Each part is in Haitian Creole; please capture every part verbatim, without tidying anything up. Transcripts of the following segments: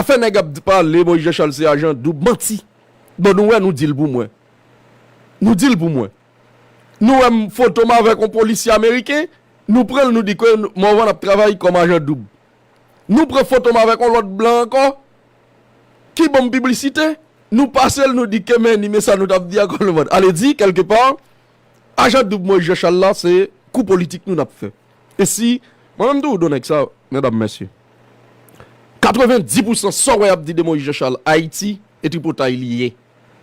Afè nèg ap pale Moïse Jean Charles se ajan doub, manti. Bon, nou wè, nou di l pou mwen. Nou di l pou mwen. Nou wè m foto m avèk yon polisye ameriken, nou pran l, nou di ke Morvan ap travay kòm ajan doub. Nou pran foto m avèk yon lòt blan ankò, ki ban m piblisite, nou pase l, nou di ke men ni men sa nou t ap di ankò, nou mande. Ale di, kèlkepa, ajan doub Moïse Jean Charles la, se kou politik nou n ap fè. E si, mwen menm tou, do nèg sa, medam, mesye. Katrevendis pousan sa w wè y ap di de Moïse Jean Charles, Ayiti, e tripotay li ye.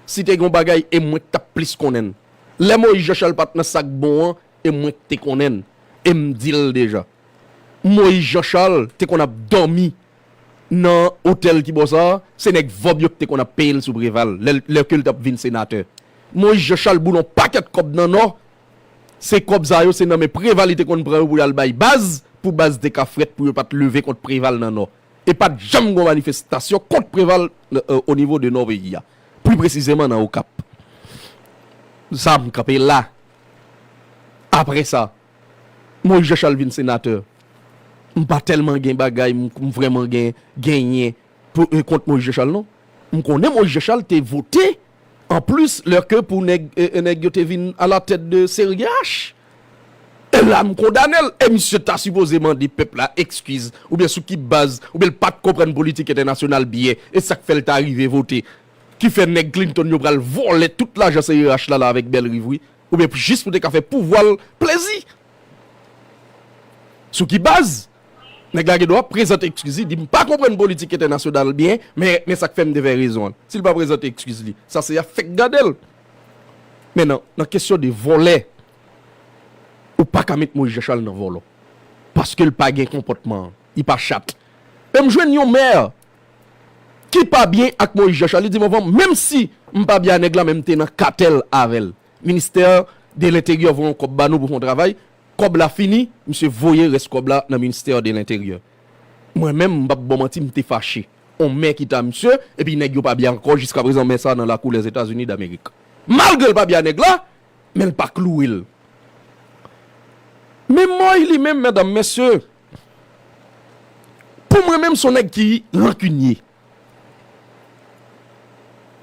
Si te gen yon bagay, e mwen k t ap plis konnen l. Lè Moïse Jean Charles pa t nan sa k bon an, e mwen k te konnen l. E m di l deja. Moïse Jean Charles te konn ap dòmi nan otèl ki bò sa a, se nèg vòb yo ki te konn ap peye l sou Preval, lè, lè ke l t ap vin senatè. Moïse Jean Charles boule yon pakèt kòb nan Nò, se kòb sa yo, se nan men Preval li te konn pran yo pou y al bay baz, pou baz te ka frèt, pou yo pa t leve kont Preval nan Nò. E pa t janm gon manifestasyon kont Preval, euh, o nivo de Nò peyi a. Pli presizeman nan Okap. Sa, m kanpe la. Apre sa, Moïse Jean Charles vin senatè. M pa tèlman gen bagay, m, m vrèman gen, genyen pou, e, kont Moïse Jean Charles, non. M konnen Moïse Jean Charles te vote, anplis, lè ke pou nèg, e, e, nèg yo te vin alatèt de C R D H. E la, m kondane l. E misye ta sipoze mande pèp la ekskiz, oubyen sou ki baz, oubyen l pa t konprann politik entènasyonal byen, e sa k fè l ta rive vote, ki fè nèg Clinton yo pral vòlè tout lajan C R D H la, la avèk Bellerive, wi. Oubyen pou, jis pou te ka fè pouvwa l plezi. Sou ki baz? Nèg la gen dwa prezante ekskiz li, di, "M pa konprann politik entènasyonal byen, men, men sa k fè m te fè rezon an." Si l pa prezante ekskiz li, sa se y ap fèk gade l. Men nan, nan kesyon de vòlè, ou pa ka met Moïse Jean Charles nan vòlò. Paske l pa gen konpòtman an. Li pa chat. E m jwenn yon mè ki pa byen ak Moïse Jean Charles. Li di, "Mwen, menm si m pa byen a nèg la, men m te nan katèl avè l." Ministè de Lenteryè voye yon kòb ba nou pou fè yon travay. Kòb la fini, misye voye rès kòb la nan Ministè de Lenteryè. Mwen menm, m p ap ba w manti, m te fache. On mè ki ta misye, epi nèg yo pa byen ankò, jiska prezan mè sa nan lakou Lèzetazini Damerik. Malgre l pa byen a nèg la, men l pa klouwe l. Men Moy li menm, medam, mesye, pou mwen menm, s on nèg ki rankinye.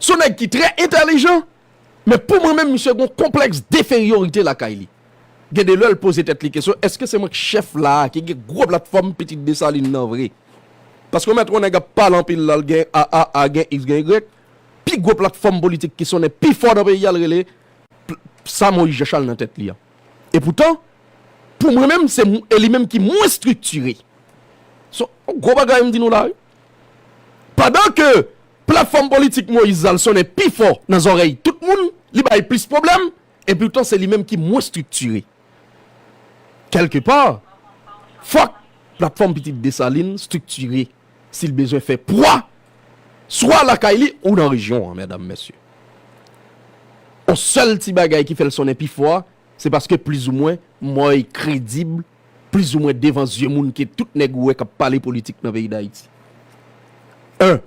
S on nèg ki trè entèlijan, men pou mwen menm, misye gon konplèks denferyorite lakay li. Gen de lè l poze tèt li kesyon, èske se mwen k chèf la a, ki gen gwo platfòm Pitit Desalin nan vre? Paske w mèt wè yon nèg ap pale anpil la, l gen A A A, gen X, gen Y, pi gwo platfòm politik ki sonnen pi fò nan peyi a, l rele pl-, sa Moïse Jean Charles nan tèt li a. E poutan, pou mwen menm, se m-, e li menm ki mwens estriktire. Se yon gwo bagay m di nou la, wi. Pandan ke platfòm politik Moïse la, l sonnen pi fò nan zòrèy tout moun, li bay plis pwoblèm, e poutan se li menm ki mwens estriktire. Kèlkepa, fòk platfòm Pitit Desalin estriktire si l bezwen fè pwa, swa lakay li ou nan rejyon an, medam, mesye. On sèl ti bagay ki fè l sonnen pi fò a, se paske plizoumwen Moy kredib, plizoumwen devan zye moun ke tout nèg ou wè k ap pale politik nan peyi Dayiti. En,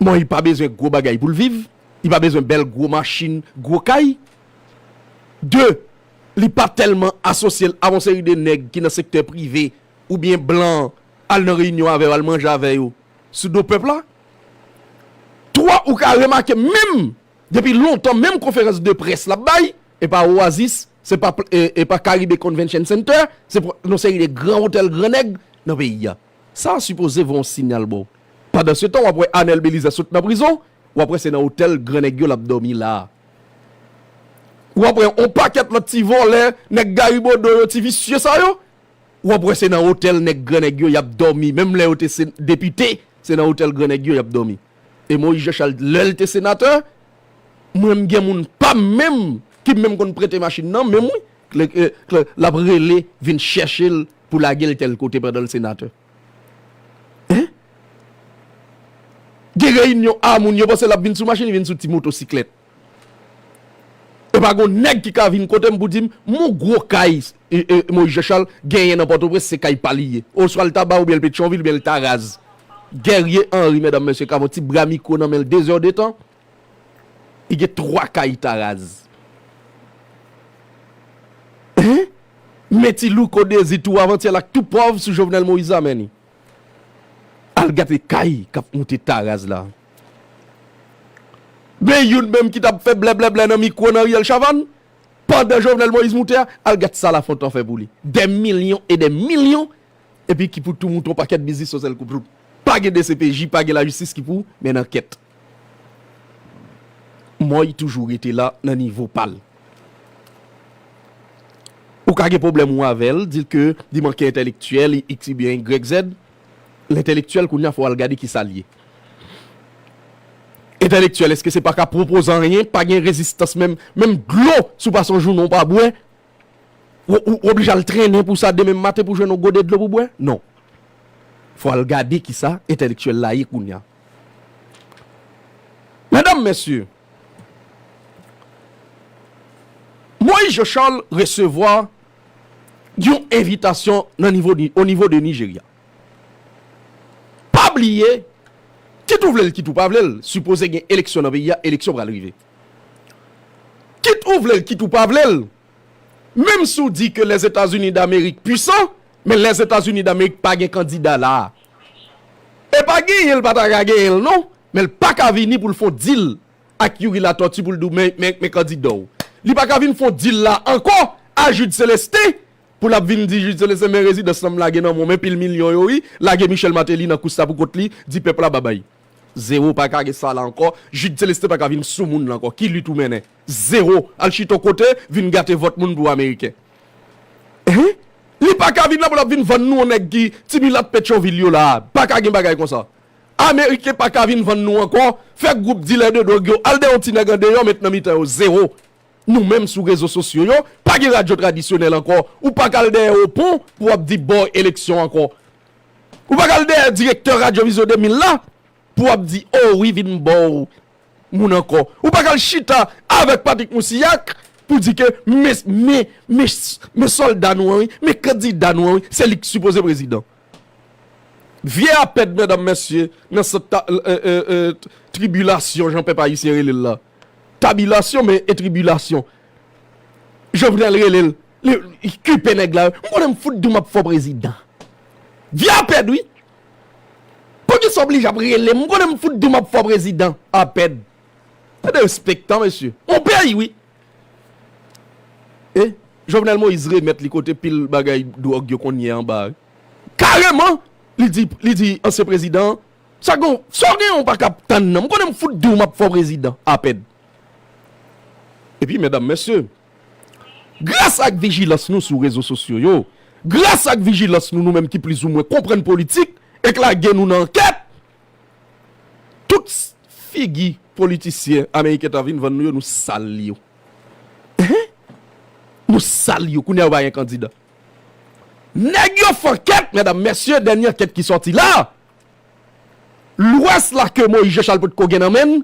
Moy pa bezwen gwo bagay pou l viv, li pa bezwen bèl gwo machin, gwo kay. De, li pa tèlman asosye l a yon seri de nèg ki nan sektè prive oubyen blan al nan reyinyon avè yo, al manje avè yo sou do pèp la. Twa, ou ka remake menm depi lontan, menm konferans de près l ap bay, e pa Oasis, se pa, e, e pa Caribe Convention Center, se pran yon seri de gran otèl gran nèg nan peyi a. Sa a sipoze voye yon siyal ba w. Pandansetan, w ap wè Anèl Belizaire sot nan prizon, w ap wè se nan otèl gran nèg yo l ap dòmi la a. W ap wè yon pakèt lòt ti vòlè, nèg Garibodo yo, ti visye sa yo, w ap wè se nan otèl nèg gran nèg yo y ap dòmi. Menm lè yo te se-, depite, se nan otèl gran nèg yo y ap dòmi. E Moïse Jean Charles, lè l te senatè, mwen m gen moun pa m menm, ki menm konn prete machin nan, menm wi, k-, k-, l ap rele, vin chèche l pou lage l tèl kote pandan l senatè. Hein? Gen reyinyon a moun, yo panse l ap vin sou machin, li vin sou ti motosiklèt. E pa gon nèg ki ka vin kote m pou di m, mon gwo kay, e, e, Moïse Jean Charles genyen nan Pòtoprens, se kay pa li ye. Oswa l ta ba oubyen l Petyonvil, oubyen l ta raz. Guerrier Henry, medam, mesye, ka yon ti bra mikwo nan men l de zè de tan. Li gen twa kay ta raz. Hein? Men ti Louko Dezi tou avantyè la k tou pòv sou Jovenel Moïse la, men ni. Al gade kay k ap moute taraz la. Men youn menm ki t ap fè blèblèblè nan mikwo nan Ariel Chavannes, pandan Jovenel Moïse moute a, al gad sa Lafontan fè pou li. Des millions et des millions, epi ki pou tou moute yon pakèt biznis yon sèl kou. Pa gen D C P J, pa gen lajistis ki pou mennen ankèt. Mòy toujou rete la nan nivo pa l. Ou ka gen pwoblèm ou avè l, di l ke li manke entèlektyèl, li X oubyen Y Z. Lentèlektyèl, kounye a, fò w al gade kisa l ye. Entèlektyèl, èske se pa ka pwopoze anyen, pa gen rezistans menm, menm dlo, si w pase yon jounen w pa bwè, w, w, w oblije al trennen pou sa demen maten pou jwenn yon gode dlo pou bwè? Non. Fò al gade kisa entèlektyèl la ye kounye a. Medam, mesye, Moïse Jean Charles resevwa yon envitasyon nan nivo, o nivo de Nijerya. Pa bliye, kit ou vle l, kit ou pa vle l, sipoze gen eleksyon nan peyi a, eleksyon pral rive. Kit ou vle l, kit ou pa vle l, menm si w di ke Lèzetazini Damerik pwisan, men Lèzetazini Damerik pa gen kandida la a. E pa genyen l pa ta ka genyen l non, men l pa ka vini pou l fè yon dil ak Youri Latortue pou l di w men, men, men kandida w. Li pa ka vin fè yon dil la ankò a Jude Célestin pou l ap vin di Jude Célestin men rezidans lan m lage nan men w, men pil milyon yo wi, lage Michel Martelly nan kous la pou kont li, di pèp la babay. Zewo, pa ka gen sa la ankò. Jude Célestin pa ka vin sou moun la ankò. Ki lit ou mennen? Zewo. Al chita yon kote, vin gate vòt moun pou ameriken. Hein? Li pa ka vin la pou l ap vin vann nou yon nèg ki ti milat Petyonvil yo la. Pa ka gen bagay konsa. Ameriken pa ka vin vann nou ankò. Fè gwoup dilè de dwòg yo al dèyè yon ti nèg andeyò, met nan mitan yo. Zewo. Nou menm sou rezo sosyo yo, pa gen radyo tradisyonèl ankò. Ou pa ka al dèyè yon pon pou w ap di bò eleksyon ankò. Ou pa ka al dèyè direktè Radyo Vizyon de mil la pou w ap di, o wi, vin bò w moun ankò. Ou pa ka al chita avèk Patrick Moussilhac pou di ke men, men, men, men sòlda nou an wi, men kandida nou an wi, se li k sipoze prezidan. Vye apèd, medam, mesye, nan sant ta, e, e, e, tribilasyon, jan pèp ayisyen rele l la. Tabilasyon, men e tribilasyon. Jovenel rele l, li, li kipe nèg la. M konnen m fout di w m ap fè w prezidan. Vye apèd, wi. Poukisa w oblije ap rele m? M konnen m fout di w m ap fè w prezidan. Apèd. Se derespektan, mesye. Yon peyi, wi. E Jovenel Moïse remèt li kote pil bagay dwòg yo konn ye anba, wi. Kareman, li di, li di ansyen prezidan an, sa gon, sa w genyen w pa ka tann nan. M konnen m fout di w m ap fè w prezidan, apèd. Epi, medam, mesye, gras ak vijilans nou sou rezo sosyo yo, gras ak vijilans nou, nou menm ki plizoumwen konprann politik, e k lage nou nan ankèt, tout s-, figi politisyen ameriken ta vin vann nou yo, nou sal yo. Hein? Nou sal yo, kounye a yo pa gen kandida. Nèg yo fè ankèt, medam, mesye, dènye ankèt ki sòti la. Lwès la ke Moïse Jean Charles potko gen nan men l,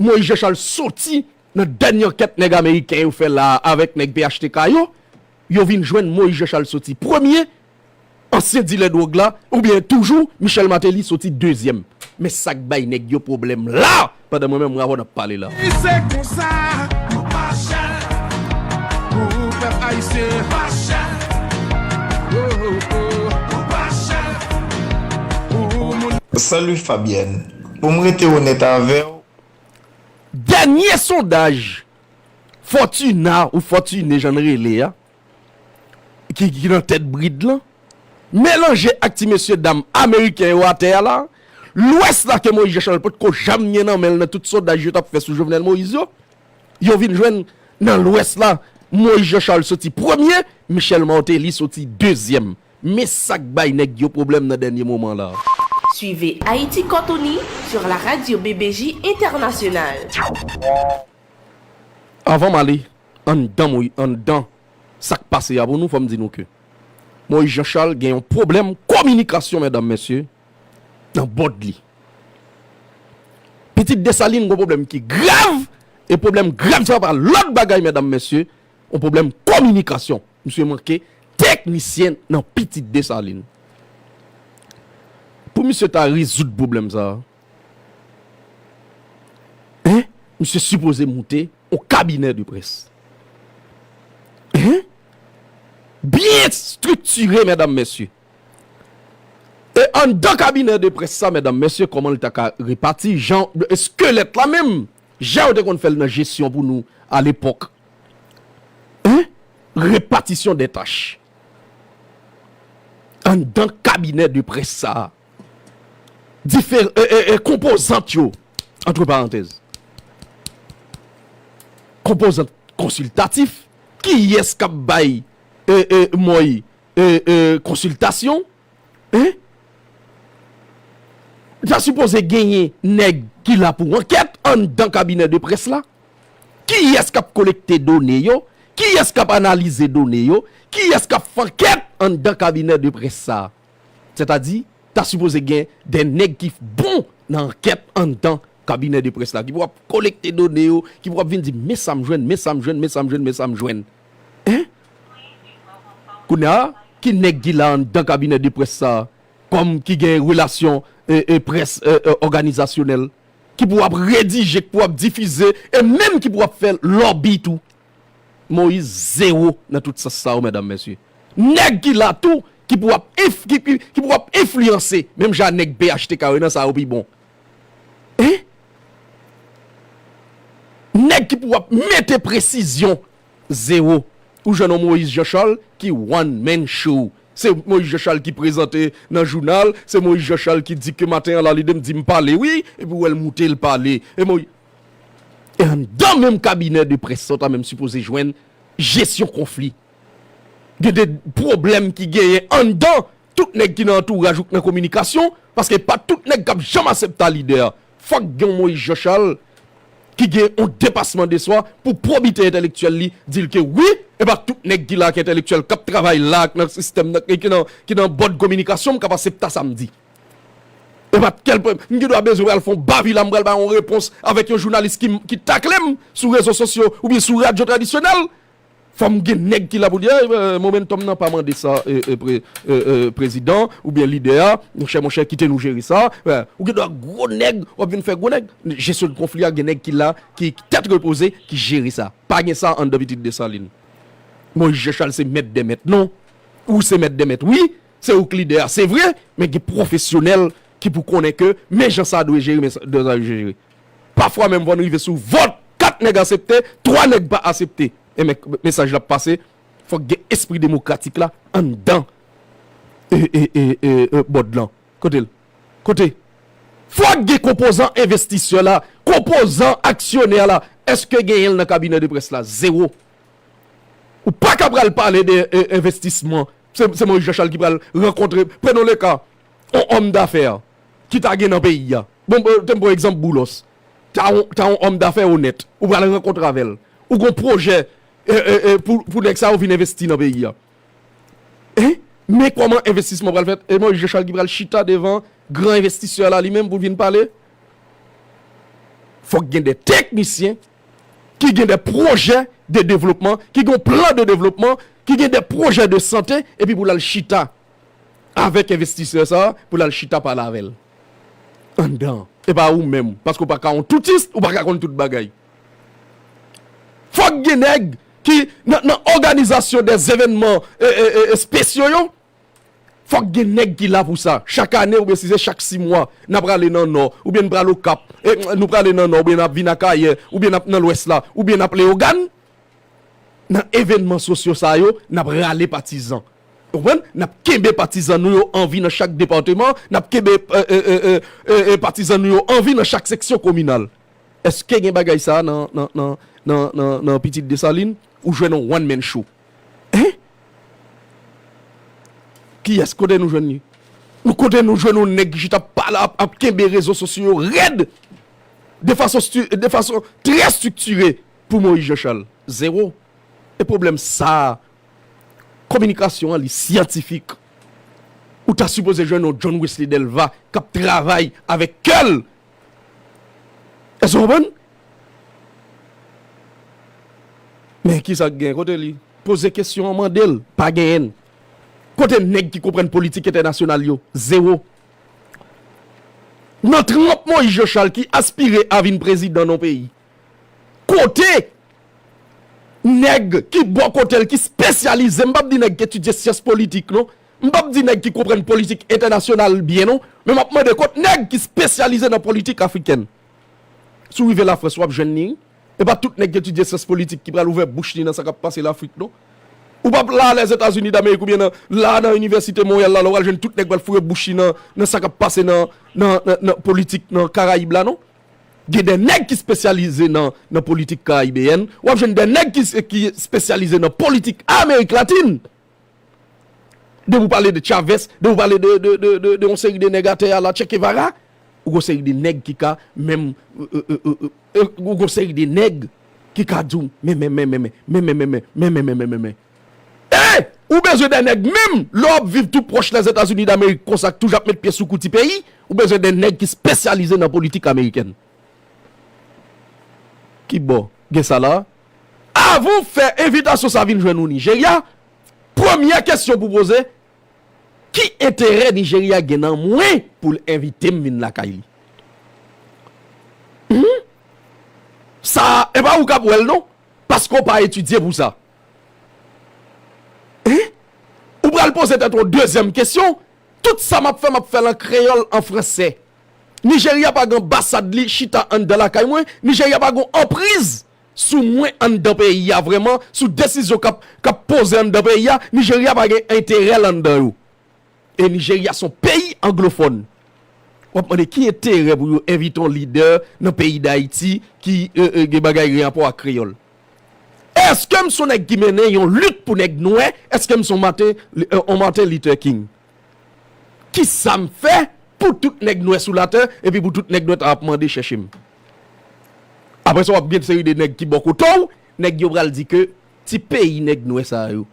Moïse Jean Charles soti nan dènye ankèt nèg ameriken yo fè la avèk nèg P H T K yo. Yo vin jwenn Moïse Jean Charles soti premye, ansyen dilè dwòg la, oubyen toujou Michel Martelly soti dezyèm. Men sa k bay nèg yo pwoblèm la, pandan mwen menm, mwen avè w n ap pale la. Se konsa, nou pa chèt pou pèp ayisyen pa chèt. Oh, oh, oh, nou pa chèt pou moun. Salut Fabienne. Pou m rete onèt avè w, dènye sondaj Fortuna ou Fortuné jan n rele a, ki, ki nan tèt brid lan, melanje ak ti mesye dam ameriken yo atè a la, Lwès la ke Moïse Jean Charles potko janm nye nan men l nan tout sondaj yo t ap fè sou Jovenel Moïse yo, yo vin jwenn nan Lwès la, Moïse Jean Charles soti premye, Michel Martelly soti dezyèm. Men sa k bay nèg yo pwoblèm nan dènye moman la. Suivez Haïti quand on y sur la radio B B J Internationale. Avan m ale anndan, Moï-, anndan sa k pase a pou nou, fò m di nou ke Moïse Jean Charles gen yon pwoblèm kominikasyon, medam, mesye, nan bòd li. Pitit Desalin gen yon pwoblèm ki grav, e pwoblèm grav sa pa lòt bagay, medam, mesye, yon pwoblèm kominikasyon. Misye manke teknisyen nan Pitit Desalin. Pou misye ta rezoud pwoblèm sa a, hein? Misye sipoze moute yon kabinè de près. Hein? Byen estriktire, medam, mesye. E anndan kabinè de près sa, medam, mesye, kòman l ta ka repati? Jan, eskelèt la menm, jan yo te konn fè l nan jesyon pou nou alepòk. Hein? Repatisyon dè tach. Anndan kabinè de près sa, dife- e, e, e, konpozant yo, antre parantèz, konpozant konsiltatif, kiyès k ap bay e, e, Moy e, e, konsiltasyon? Hein? Ta sipoze genyen nèg ki la pou ankèt anndan kabinè de près la. Kiyès k ap kolekte done yo? Kiyès k ap analize done yo? Kiyès k ap fè ankèt anndan kabinè de près sa? Sètadi, ta sipoze gen de nèg ki bon nan ankèt anndan kabinè de près la, ki pou ap kolekte done yo, ki pou ap vin di, men sa m jwenn, men sa m jwenn, men sa m jwenn, men sa m jwenn. Hein? Kounye a, ki nèg ki la anndan kabinè de près sa, kòm ki gen relasyon e, e, près e, e, òganizasyonèl, ki pou ap redije, ki pou ap difize, e menm ki pou ap fè lòbi tou? Moyiz zewo nan tout sans sa yo, medam, mesye. Nèg ki la tou, ki pou ap enf- ki, ki, ki pou ap enfliyanse, menm jan nèg P H T K yo nan sa yo pi bon. Hein? Nèg ki pou ap mete presizyon, zewo. Ou jwenn yon Moyiz Jan Chal ki one man show. Se Moyiz Jan Chal ki prezante nan jounal, se Moyiz Jan Chal ki di ke maten an la, li de m di m pale, wi, epi w wè l moute l pale. E Moyiz, e anndan menm kabinè de près sa, w ta menm sipoze jwenn jesyon konfli. Gen de pwoblèm ki genyen anndan tout nèg ki nan antouraj ou k nan kominikasyon, paske pa tout nèg k ap janm aksepte lidè. Fòk gen yon Moyiz Jan Chal ki gen yon depasman de swa pou pwobite entèlektyèl li, di l ke wi, e pa tout nèg ki la ak entèlektyèl k ap travay la ak nan sistèm nan, ki nan, ki nan bòd kominikasyon m k ap aksepte sa m di. E pa kèl pwen, m gen dwa bezwen pral fè yon bavi la, m pral bay yon repons avèk yon jounalis ki, ki takle m sou rezo sosyo oubyen sou radyo tradisyonèl. Fò m gen nèg ki la pou di, "Ey, eh, momentum nan pa mande sa, eh, eh, pre- eh, eh, prezidan oubyen lidè a, monchè, monchè, kite nou jere sa." Eh, ou gen dwa gwo nèg, w ap vin fè gwo nèg. Jesyon de konfli a, gen nèg ki la, ki tèt repoze, ki jere sa. Pa gen sa anndan Pitit Desalin. Moyiz Jan Chal se mèt dè mèt, non. Ou se mèt dè mèt, wi. Se ou k lidè a, se vre, men gen pwofesyonèl ki pou konnen ke men jan sa dwe jere, men sa dwe jere. Pafwa menm fò n rive sou vòt, kat nèg aksepte, twa nèg pa aksepte. E men, mesaj la ap pase, fòk gen espri demokratik la anndan e, e, e, e, e, bòd lan. Kote l? Kote? Fòk gen konpozan envestisè la, konpozan aksyonè la. Èske genyen l nan kabinè de près la? Zewo. Ou pa ka pral pale de e, envestisman. Se, se Moyiz Jan Chal ki pral rankontre. Prenons le cas, yon òm dafè ki ta gen nan peyi a. Bon, bon, te m pran egzanp Boulos. Ta yon, ta yon òm dafè onèt. Ou pral rankontre avè l. Ou gon pwojè e, e, e, pou, pou nèg sa yo vin envesti nan peyi a. E, men kòman envestisman pral fèt? E Moyiz Jan Chal ki pral chita devan gran envestisè la li menm pou l vin pale? Fòk gen de teknisyen ki gen de pwojè de devlopman, ki gen yon plan de devlopman, ki gen de pwojè de sante, epi pou l al chita avèk envestisè sa a, pou l al chita pale avè l. Anndan. E pa ou menm, paske w pa ka yon toutis, ou pa ka konn tout bagay. Fòk gen nèg ki nan, nan òganizasyon de evènman e, e, e, e, espesyo yo, fòk gen nèg ki la pou sa. Chak ane, oubyen si se chak sis mwa, n ap prale nan Nò, oubyen n prale Okap, e, nou prale nan Nò, oubyen n ap vin Akayè, oubyen n ap nan Lwès la, oubyen n ap Leyogàn. Nan evènman sosyo sa yo, n ap rale patizan. Ou konprann? N ap kenbe patizan nou yo an vi nan chak depatman, n ap kenbe e, e, e, e, e, e, patizan nou yo an vi nan chak seksyon kominal. Èske gen bagay sa a nan, nan, nan, nan, nan, nan Pitit Desalin? Ou jwenn yon one man show. Hein? Kiyès? Kote nou jwenn li? Nou, kote nou jwenn yon nèg ki chita ap pale, ap, ap kenbe rezo sosyo yo rèd de fason stri- de fason trè estriktire pou Moyiz Jan Chal? Zewo. E pwoblèm sa a, kominikasyon an, li syantifik. Ou ta sipoze jwenn yon John Wesley Delva k ap travay avèk kè l. Èske w konprann? Men kisa k gen? Kote li? Poze kesyon an, mande l. Pa genyen. Kote nèg ki konprann politik entènasyonal yo? Zewo. Nan tranp Moyiz Jan Chal ki aspire a vin prezidan nan peyi, kote nèg ki bò kote l, ki espesyalize, m p ap di nèg ki etidye syans politik, non, M p ap di nèg ki konprann politik entènasyonal byen non, men m ap mande kot nèg ki espesyalize nan politik afrikèn. Si w rive Lafrans, w ap jwenn li, wi. E pa tout nèg ki etidye syans politik ki pral ouvè bouch li nan sa k ap pase Lafrik, non. Ou p ap la Lèzetazini Damerik oubyen nan, la nan Inivèsite Monreyal la, lè w pral jwenn tout nèg pral foure bouch li nan, nan sa k ap pase nan, nan, nan, nan politik nan Karayib la, non. Gen de nèg ki espesyalize nan, nan politik karayibeyèn. W ap jwenn de nèg ki, ki espesyalize nan politik Amerik Latin. Depi w pale de Chavez, depi w pale de, de, de, de, de yon seri de nèg atè a la, Che Guevara, ou gon seri de nèg ki ka menm, e, e, e, e, e, ou gon seri de nèg ki ka di w, men, men, men, men, men, men, men, men, men, men, men, men, men, men, men. E! Ou bezwen de nèg menm, lè w ap viv tou pwòch Lèzetazini Damerik konsa, k toujou ap met pye sou kou ti peyi, ou bezwen de nèg ki espesyalize nan politik amerikèn. Ki bò? Gen sa la? Avan w fè envitasyon sa vin jwenn ou Nijerya, premyè kesyon pou poze, ki enterè Nijerya gen nan mwen pou l envite m vin lakay li? Hmm? Sa, e pa ou k ap wè l non, paske w pa etidye pou sa. Hein? Ou pral poze tèt ou yon dezyèm kesyon, tout sa m ap fè, m ap fè l an kreyòl, an fransè. Nijerya pa gen anbasad li chita anndan lakay mwen, Nijerya pa gen anpriz sou mwen anndan peyi a vrèman, sou desizyon k ap, k ap poze anndan peyi a, Nijerya pa gen enterè l anndan yo. E Nijerya se yon peyi anglofòn. W ap mande ki enterè pou yo envite yon lidè nan peyi Dayiti ki, e, e, gen bagay gen rapò ak kreyòl. Èske m se yon nèg ki mennen yon lit pou nèg nwè? Èske m se yon Martin, e, yon Martin Luther King? Kisa m fè pou tout nèg nwè sou latè, epi pou tout nèg nwè ta ap mande chèche m? Apre sa, w ap gen seri de nèg ki bò kote w, nèg yo pral di ke ti peyi nèg nwè sa yo.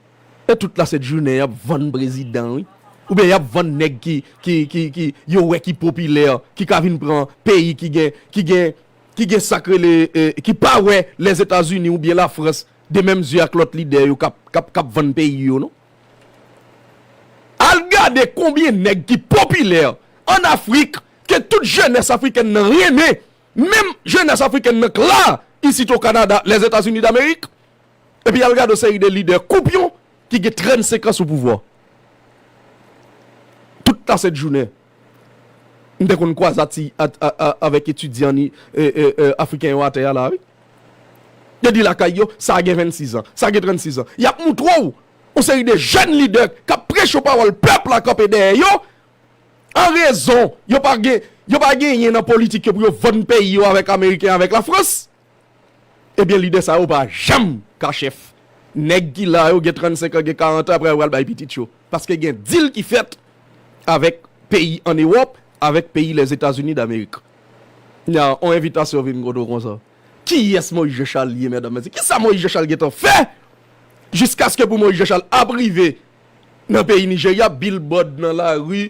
E tout lasent jounen, y ap vann prezidan, wi. Oubyen y ap vann nèg ki, ki, ki, ki yo wè ki popilè, ki ka vin pran peyi ki gen, ki gen, ki gen sa k rele, e, ki pa wè Lèzetazini oubyen Lafrans de menm zye ak lòt lidè yo k ap, k ap, k ap vann peyi yo, non. Al gade konbyen nèg ki popilè ann Afrik, ke tout jenès afrikèn nan renmen, menm jenès afrikèn nan k la, isit o Kanada, Lèzetazini Damerik, epi al gade yon seri de lidè koupyon ki gen trannsenk an sou pouvwa. Tout lasent jounen, m te konn kwaze ati, at, a, a, avèk etidyan ni, e, e, e, afriken yo atè a la, wi. Yo di lakay yo, sa gen vennsis an, sa gen trannsis an. Y ap moutre w yon seri de jèn lidè k ap preche yon pawòl pèp la kanpe dèyè yo, an rezon, yo pa gen, yo pa genyen nan politik yo pou yo vann peyi yo avèk Ameriken, avèk Lafrans. Ebyen, lidè sa yo pa janm ka chèf. Nèg ki la yo gen trannsenk an, gen karant an, apre yo pral bay pitit yo. Paske gen dil ki fèt avèk peyi ann Ewòp, avèk peyi Lèzetazini Damerik. Nya, on envitasyon vin kote w konsa. Kiyès Moyiz Jan Chal ye, medam, mesye? Kisa Moyiz Jan Chal gentan fè jiskaske pou Moyiz Jan Chal ap rive nan peyi Nijerya, bilbòd nan lari,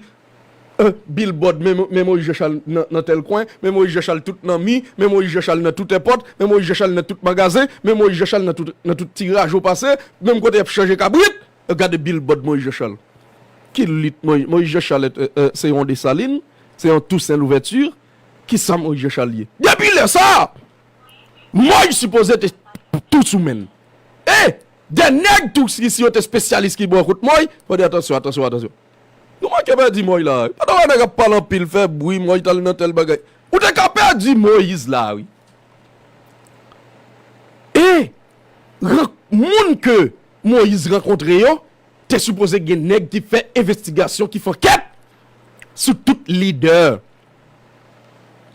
e, bilbòd, men, men Moyiz Jan Chal nan, nan tèl kwen, men Moyiz Jan Chal tout nan mi, men Moyiz Jan Chal nan tout èpòt, men Moyiz Jan Chal nan tout magazen, men Moyiz Jan Chal nan tout, nan tout ti raje w pase, menm kote y ap chanje kabrit, gade bilbòd Moyiz Jan Chal. Ki lit Moyiz, Moyiz Jan Chal, e, e, se yon Desalin, se yon Tousen Louvèti, kisa Moyiz Jan Chal ye? Depi lè sa, Moyiz sipoze te tou sou men l. E, de nèg tou si, si yo te espesyalis ki bò kot Moyiz, fò di atansyon, atansyon, atansyon. Nou manke pèdi Moyiz la. Pandan wè nèg ap pale anpil, fè bri, Moyiz t al nan tèl bagay. Ou te ka pèdi Moyiz la, wi. E, ran-, moun ke Moyiz rankontre yo, te sipoze gen nèg ki fè envestigasyon, ki fè ankèt sou tout lidè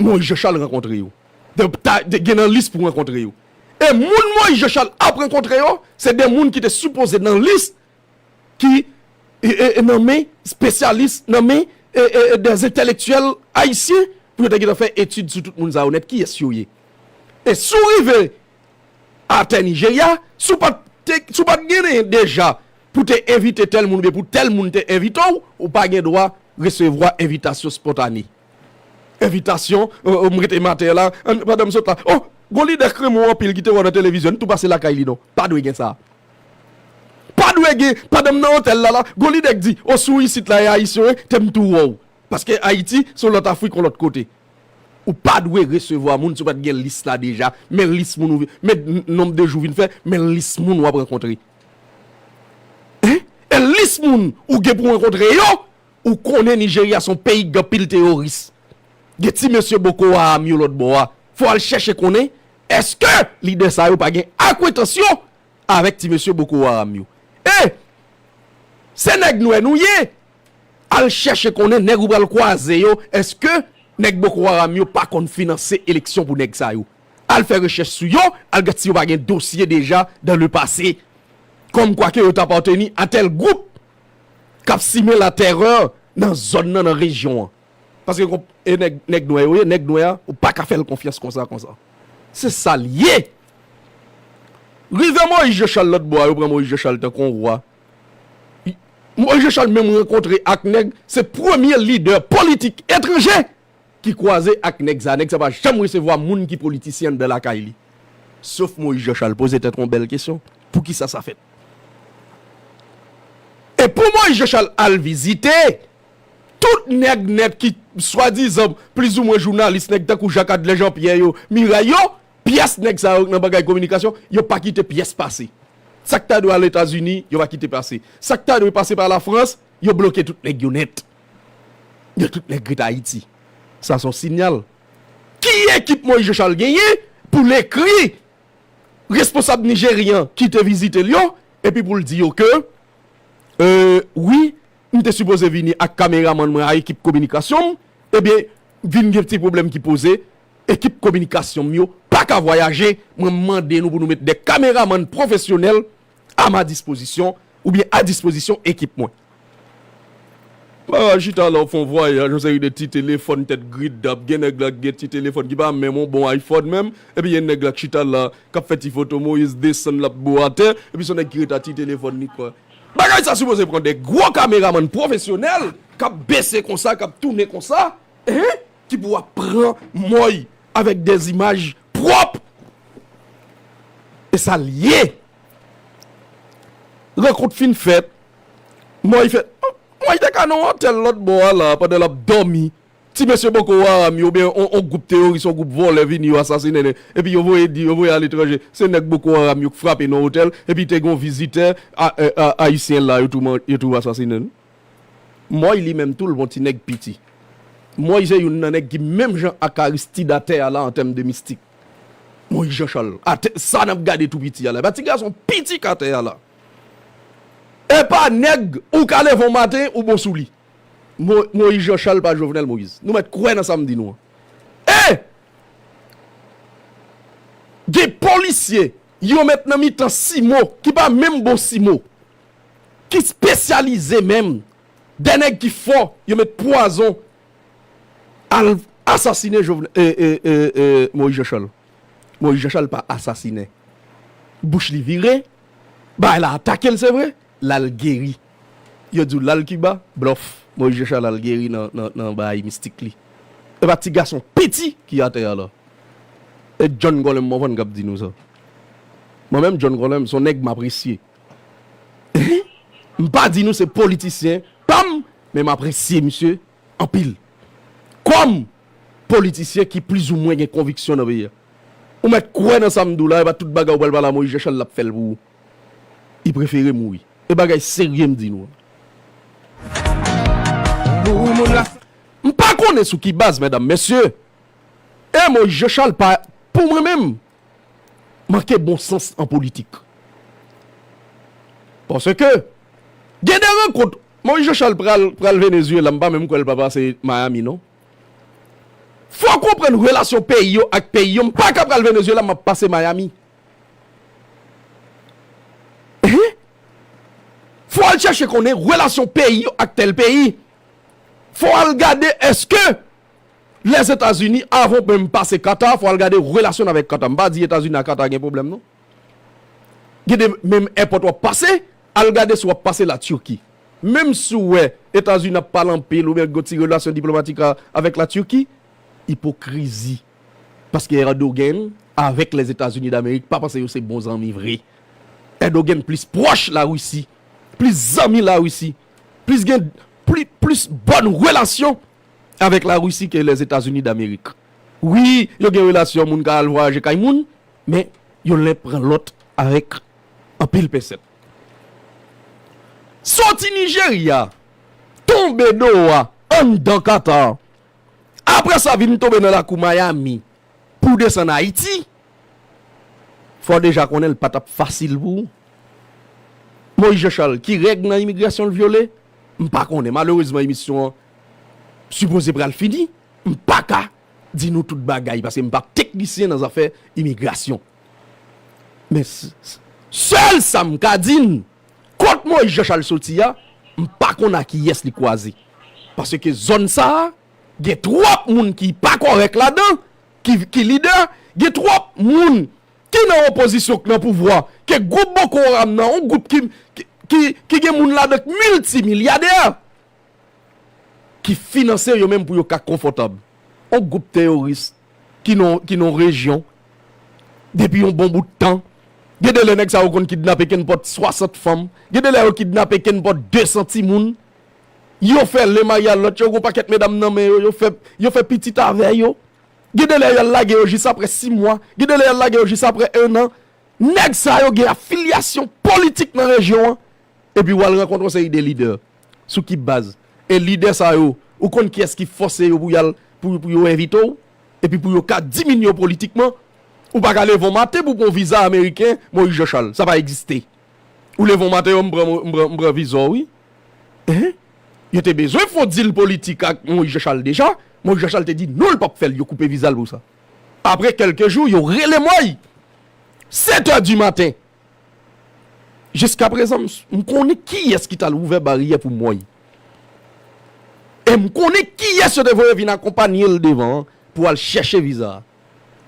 Moyiz Jan Chal rankontre yo. Te, ta, te gen nan lis pou rankontre yo. E moun Moyiz Jan Chal ap rankontre yo, se de moun ki te sipoze nan lis ki, e, e, e, nan men espesyalis, nan men, e, e, e, de entèlektyèl ayisyen pou yo te gentan fè etid sou tout moun sa yo nèt, kiyès yo ye. E si w rive atè Nijerya, si w pa t te, si w pa t gen deja pou te envite tèl moun oubyen pou tèl moun te envite w, ou pa gen dwa resevwa envitasyon spontane. Envitasyon, e, e, m rete maten la, an, pandan m sot la, o, gon lidè k renmen w anpil ki te wè w nan televizyon, n tou pase lakay li non. Pa dwe gen sa. Pa dwe gen, pandan m nan otèl la la, gon lidè k di, o, si w isit la e ayisyen w ye, te m tou wè w. Paske Ayiti, se yon lòt Afrik, yon lòt kote. Ou pa dwe resevwa moun si w pa t gen lis la deja. Men lis moun ou, men n-, nonb de jou w vin fè, men lis moun w ap rankontre. Hein? E Tris moun ou gen pou rankontre yo, ou konnen Nijerya se yon peyi k gen anpil teworis. Gen ti mesye Boko Haram yo lòt bò a. Fò w al chèche konnen èske lidè sa yo pa gen akwentansyon avèk ti mesye Boko Haram yo. E se nèg nwè nou ye. Al chèche konnen nèg ou pral kwaze yo, èske nèg Boko Haram yo pa konn finanse eleksyon pou nèg sa yo? Al fè rechèch sou yo, al gad si yo pa gen dosye deja dans le passé. Kòmkwa ke yo t apateni a tèl gwoup k ap simen latèrè nan zòn nan, nan rejyon an. Paske e nèg, nèg nwè yo ye, nèg nwè a, ou pa ka fè l konfyans konsa, konsa. Se sa l ye. Rive Moyiz Jan Chal lòt bò a, yo pran Moyiz Jan Chal tankou yon wa. Moyiz Jan Chal menm rankontre ak nèg, se premye lidè politik etranje ki kwaze ak nèg sa. Nèg sa pa janm resevwa moun ki politisyen anndan lakay li. Sof Moyiz Jan Chal. Poze tèt ou yon bèl kesyon. Poukisa sa fèt? E pou Moyiz Jan Chal al vizite, tout nèg nèt ki swadizan plizoumwen jounalis, nèg tankou Jacques Adler Jean Pierre yo, Miray yo, pyès nèg sa yo nan bagay kominikasyon, yo pa kite pyès pase. Sa k ta dwe al Etazini, yo pa kite pase. Sa k ta dwe pase pa Lafrans, yo bloke tout nèg yo nèt. Yo tout nèg ret Ayiti. Sa se yon sinyal. Ki ekip Moyiz Jan Chal genyen pou l ekri responsab nijeryen ki te vizite l yo, epi pou l di yo ke, euh, wi, m te sipoze vini ak kameramann mwen, ak ekip kominikasyon m, ebyen, vin gen ti pwoblèm ki poze, ekip kominikasyon m yo pa ka vwayaje, mwen mande nou pou nou met de kameramann pwofesyonèl à ma disposition, oubyen a dispozisyon ekip mwen. Bagay chita la, w fè yon vwayaj, yon seri de ti telefòn tèt gridap, gen nèg la ki gen ti telefòn ki pa menm yon bon iPhone menm, epi gen nèg la k chita la, k ap fè ti foto Moyiz desann l ap bo atè, epi se yon nèg ki ret a ti telefòn li kwa. Bagay sa sipoze pran de gwo kameramann pwofesyonèl, k ap bese konsa, k ap tounen konsa, hein? Ki pou ap pran Moy avèk de zimaj pwòp. E sa l ye. Rankont fin fèt. Moy fè, Moy te ka nan yon otèl lòt bò a la, pandan l ap dòmi. Ti mesye Boko Haram yo, oubyen yon, yon gwoup teworis, yon gwoup vòlè vini, yo asasinen nèg. Epi yo voye di, yo voye aletranje. Se nèg Boko Haram yo k frape nan otèl. Epi te gen yon vizitè a, a, a, ayisyen la, yo tou man-, yo tou asasinen l. Moy li menm tou, l gon ti nèg piti. Moy se youn nan nèg ki menm jan ak Aristide atè a la an tèm de mistik. Moyiz Jan Chal, atè, sa n ap gade tou piti a la. E pa ti gason piti k atè a la. E pa nèg ou ka leve yon maten, ou bon sou li. Mo-, Moyiz Jan Chal pa Jovenel Moïse. Nou mèt kwè nan sa m di nou an. E! Gen polisye, yo met nan mitan simo, ki pa menm bon simo, ki espesyalize menm, de nèg ki fò, yo met pwazon, al asasinen Jovenel, e, e, e, e, Moyiz Jan Chal. Moyiz Jan Chal pa asasinen. Bouch li vire, bagay la atake l, se vre, l al geri. Yo di w l al Kiba, blòf. Moyiz Jan Chal al geri nan, nan, nan bagay mistik li. E pa ti gason piti ki atè a la. E John Colem Morvan k ap di nou sa. Mwen menm, John Colem, se yon nèg m apresye. M pa di nou se politisyen pa m, men m apresye misye anpil. Kòm politisyen ki plizoumwen gen konviksyon nan peyi a. Ou mèt kwè nan sa m di w la, e pa tout bagay ou pral pale a Moyiz Jan Chal l ap fè l pou ou. Li prefere mouri. E bagay serye m di nou an. M pa konnen sou ki baz, medam, mesye. E Moyiz Jan Chal pa, pou mwen menm, manke bon sans an politik. Paske, gen de rankont, Moyiz Jan Chal pral, pral Venezuela, m pa menm kwè l pa pase Miami, non. Fò w konprann relasyon peyi yo ak peyi yo, m pa ka pral Venezuela, m ap pase Miami. Hein? Fò w al chèche konnen relasyon peyi yo ak tèl peyi. Fò w al gade èske Lèzetazini, avan w menm pase Qatar, fò w al gade relasyon n avèk Qatar. M pa di Etazini ak Qatar gen pwoblèm, non. Gen de menm èpòt w ap pase, al gade si w ap pase la Turquie. Menm si w wè Etazini ap pale anpil oubyen gen ti relasyon diplomatik a, avèk la Turquie, ipokrizi. Paske Erdogan avèk Lèzetazini Damerik pa panse yo se bon zanmi vre. Erdogan plis pwòch Larisi, plis zanmi Larisi, plis gen pli-, plis bòn relasyon avèk Larisi ke Lèzetazini Damerik. Wi, yo gen relasyon moun ka al vwayaje kay moun, men yo len pran lòt avèk anpil pensèt. Soti Nijerya, tonbe Doha, anndan Qatar. Apre sa, vin tonbe nan lakou Miami pou desann Ayiti. Fò w deja konnen l pa t ap fasil pou ou. Moïse Jean Charles, ki règ nan imigrasyon l vyole? M pa konnen. Malerezman, emisyon an sipoze pral fini. M pa ka di nou tout bagay, paske m pa teknisyen nan zafè imigrasyon. Men s-, s-, sèl sa m ka di n, kot Moïse Jean Charles soti a, m pa konn a kiyès li kwaze. Paske zòn sa a, gen twòp moun ki pa kòrèk ladan, ki, ki lidè, gen twòp moun ki nan opozisyon k nan pouvwa, ke gwoup Boko Haram nan, yon gwoup ki, ki, ki, ki gen moun ladan k miltimilyadè, ki finanse yo menm pou yo ka konfòtab. Yon gwoup teyoris ki nan, ki nan rejyon depi yon bon bout tan. Gen de lè nèg sa yo konn kidnape kenpòt swasant fanm. Gen de lè yo kidnape kenpòt de san timoun. Yo fè len marye a lòt, yo gen yon pakèt medam nan men yo, yo fè, yo fè pitit avè yo. Gen de lè y al lage yo jis apre sis mwa. Gen de lè y al lage yo jis apre en an. Nèg sa yo gen afilyasyon politik nan rejyon an. Epi w al rankontre yon seri de lidè. Sou ki baz? E lidè sa yo, ou konn kiyès ki fòse yo pou y al, pou, pou yo envite w? Epi pou yo ka diminye w politikman? Ou pa ka leve yon maten pou pran yon viza ameriken, Moïse Jean Charles. Sa pa egziste. Ou leve yon maten, yo, m pran, m pran, m pran viza w, wi. Hein? Yo te bezwen fè yon dil politik ak Moïse Jean Charles deja. Moïse Jean Charles te di non, l p ap fè l, yo koupe viza l pou sa. Apre kèlke jou, yo rele Moïse. Sèt è di maten. Jiskaprezan, m, m konnen kiyès ki t al ouvè baryè pou Moïse. E m konnen kiyès yo te voye vin akonpanye l devan an pou al chèche viza a.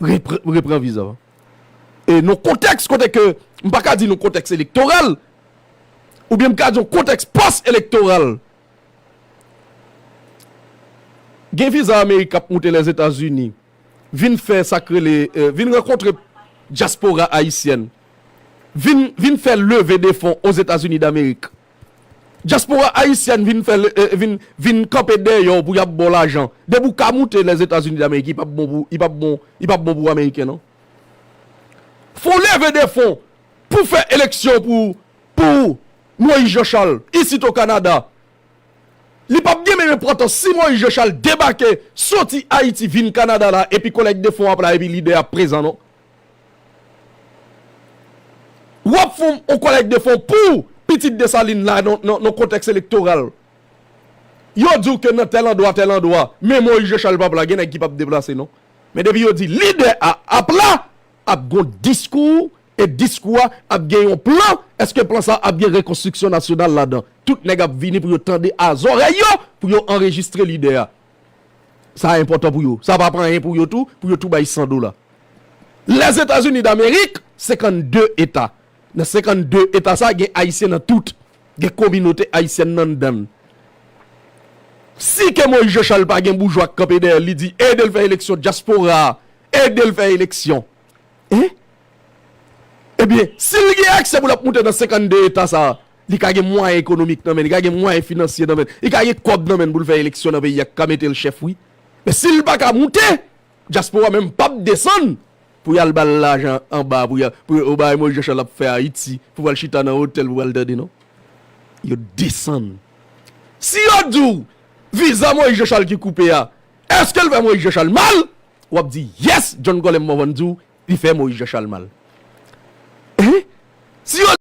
Repr-, repran viza a. E nan kontèks kote ke, m pa ka di nan kontèks elektoral, oubyen m ka di yon kontèks pòs-elektoral. Gen viza Amerik ap moute Lèzetazini, vin fè sa k rele, eh, vin rankontre dyaspora ayisyèn, vin, vin fè leve de fon Ozetazini Damerik. Dyaspora ayisyèn vin fè, eh, vin, vin kanpe dèyè w pou y ap ba w lajan. Depi w ka moute Lèzetazini Damerik, li p ap bon pou, li p ap bon, li p ap bon pou Ameriken, non. Fè w leve de fon pou fè eleksyon pou, pou Moïse Jean Charles, isit o Kanada. Li p ap gen menm enpòtans si Moïse Jean Charles debake, soti Ayiti, vin Kanada la, epi kòlèk de fon ap la, epi lidè ap prezan, non. W ap fè yon kòlèk de fon pou pitit Desalin la nan, nan, nan kontèks elektoral. Yo di w ke nan tèl andwa, tèl andwa, men Moïse Jean Charles p ap la, gen nèg ki p ap deplase, non. Men depi yo di lidè a ap la, ap gon diskou, e diskou a ap gen yon plan, èske plan sa ap gen rekonstriksyon nasyonal ladan? Tout nèg ap vini pou yo tande a zòrèy yo, pou yo anrejistre lidè a. Sa enpòtan pou yo. Sa p ap anyen pou yo tou, pou yo tou bay san dola. Lèzetazini Damerik, senkannde eta. Nan senkannde eta sa, gen Ayisyen nan tout. Gen kominote ayisyèn nan anndan l. Si ke Moïse Jean Charles pa gen boujwa k kanpe dèyè l, li di, ede l fè eleksyon, dyaspora a, ede l fè eleksyon. Hein? Ebyen, si l gen aksè pou l ap moute nan senkannde eta sa a, li ka gen mwayen ekonomik nan men l, li ka gen mwayen finansye nan men l, li ka gen kòb nan men l pou l fè eleksyon nan peyi a, k ka mete l chèf, wi. Men si l pa ka moute, dyaspora menm p ap desann pou y al ba l lajan anba, pou y a, pou yo bay Moïse Jean Charles ap fè Ayiti, pou pral chita nan otèl, pou pral tande, non. Yo desann. Si yo di w, viza Moïse Jean Charles ki koupe a, èske l fè Moïse Jean Charles mal? W ap di, yes, John Colem Morvan di w, li fè Moïse Jean Charles mal. Hein? Si yo